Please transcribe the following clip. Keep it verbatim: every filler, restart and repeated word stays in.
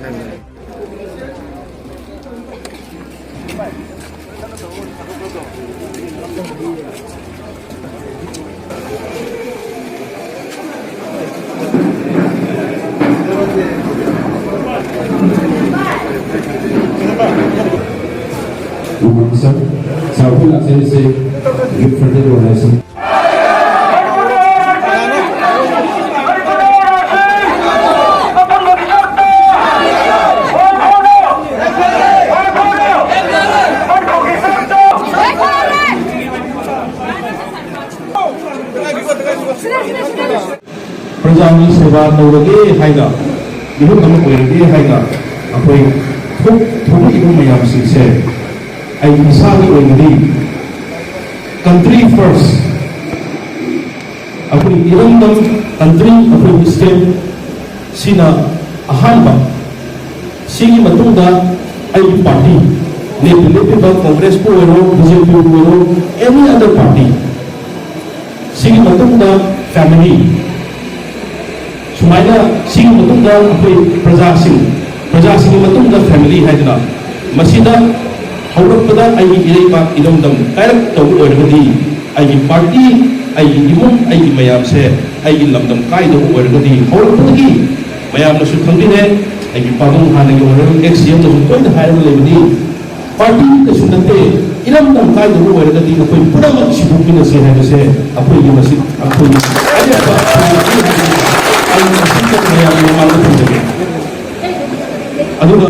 Good morning, sir. Sir, ꯑꯩꯈꯣꯏ ꯂꯥꯛꯆꯔꯤꯁꯦ Youth Frontier Organization꯫ ꯄ꯭ꯔꯖꯥꯒꯤ ꯁꯦꯕꯥ ꯇꯧꯔꯒꯦ ꯍꯥꯏꯅ, ꯃꯤꯍꯨꯠ ꯑꯃ ꯑꯣꯏꯔꯒꯦ ꯍꯥꯏꯅ ꯑꯩꯈꯣꯏ ꯊꯣꯛ-, ꯊꯣꯛꯂꯛꯏꯕ ꯃꯌꯥꯝꯁꯤꯡꯁꯦ ꯑꯩ ꯏꯁꯥꯒꯤ ꯑꯣꯏꯅꯗꯤ country first, ꯑꯩꯈꯣꯏ ꯏꯔꯝꯗꯝ, country, ꯑꯩꯈꯣꯏ state ꯁꯤꯅ ꯑꯍꯥꯟꯕ꯫ ꯁꯤꯒꯤ ꯃꯇꯨꯡꯗ ꯑꯩꯒꯤ party, ꯂꯦꯞꯄꯤ ꯂꯦꯞꯄꯤꯕ Congressꯄꯨ ꯑꯣꯏꯔꯣ, BJPꯄꯨ ꯑꯣꯏꯔꯣ, any other party, ꯁꯤꯒꯤ ꯃꯇꯨꯡꯗ family, ꯁꯨꯃꯥꯏꯅ ꯁꯤꯒꯤ ꯃꯇꯨꯡꯗ ꯑꯩꯈꯣꯏ ꯄ꯭ꯔꯖꯥꯁꯤꯡ, ꯄ꯭ꯔꯖꯥꯁꯤꯡꯒꯤ ꯃꯇꯨꯡꯗ family ꯍꯥꯏꯗꯅ, ꯃꯁꯤꯗ ꯍꯧꯔꯛꯄꯗ ꯑꯩꯒꯤ ꯏꯔꯩꯄꯥꯛ ꯏꯔꯝꯗꯝ ꯀꯥꯏꯔꯛꯇꯧꯕ ꯑꯣꯏꯔꯒꯗꯤ, ꯑꯩꯒꯤ party, ꯑꯩꯒꯤ ꯏꯃꯨꯡ, ꯑꯩꯒꯤ ꯃꯌꯥꯝꯁꯦ ꯑꯩꯒꯤ ꯂꯝꯗꯝ ꯀꯥꯏꯗꯧꯕ ꯑꯣꯏꯔꯒꯗꯤ, ꯍꯧꯔꯛꯄꯗꯒꯤ ꯃꯌꯥꯝꯅꯁꯨ ꯈꯪꯕꯤꯔꯦ, ꯑꯩꯒꯤ ꯄꯥꯕꯨꯡ ꯍꯥꯟꯅꯒꯤ Honourable ex CMꯅꯁꯨ ꯇꯣꯏꯅ ꯍꯥꯏꯔꯒ ꯂꯩꯕꯅꯤ, party ꯀꯩꯁꯨ ꯅꯠꯇꯦ, ꯏꯔꯝꯗꯝ ꯀꯥꯏꯗꯧꯕ ꯑꯣꯏꯔꯒꯗꯤ ꯑꯩꯈꯣꯏ ꯄꯨꯝꯅꯃꯛ ꯁꯤꯟꯗꯣꯛꯃꯤꯟꯅꯁꯤ ꯍꯥꯏꯕꯁꯦ ꯑꯩꯈꯣꯏꯒꯤ ꯃꯁꯤ ꯑꯩꯈꯣꯏꯒꯤ ꯑꯔꯦꯞꯄ ꯑꯩ ꯃꯁꯤꯗ ꯃꯌꯥꯝꯒꯤ ꯃꯃꯥꯡꯗ ꯊꯝꯖꯒꯦ꯫ ꯑꯗꯨꯒ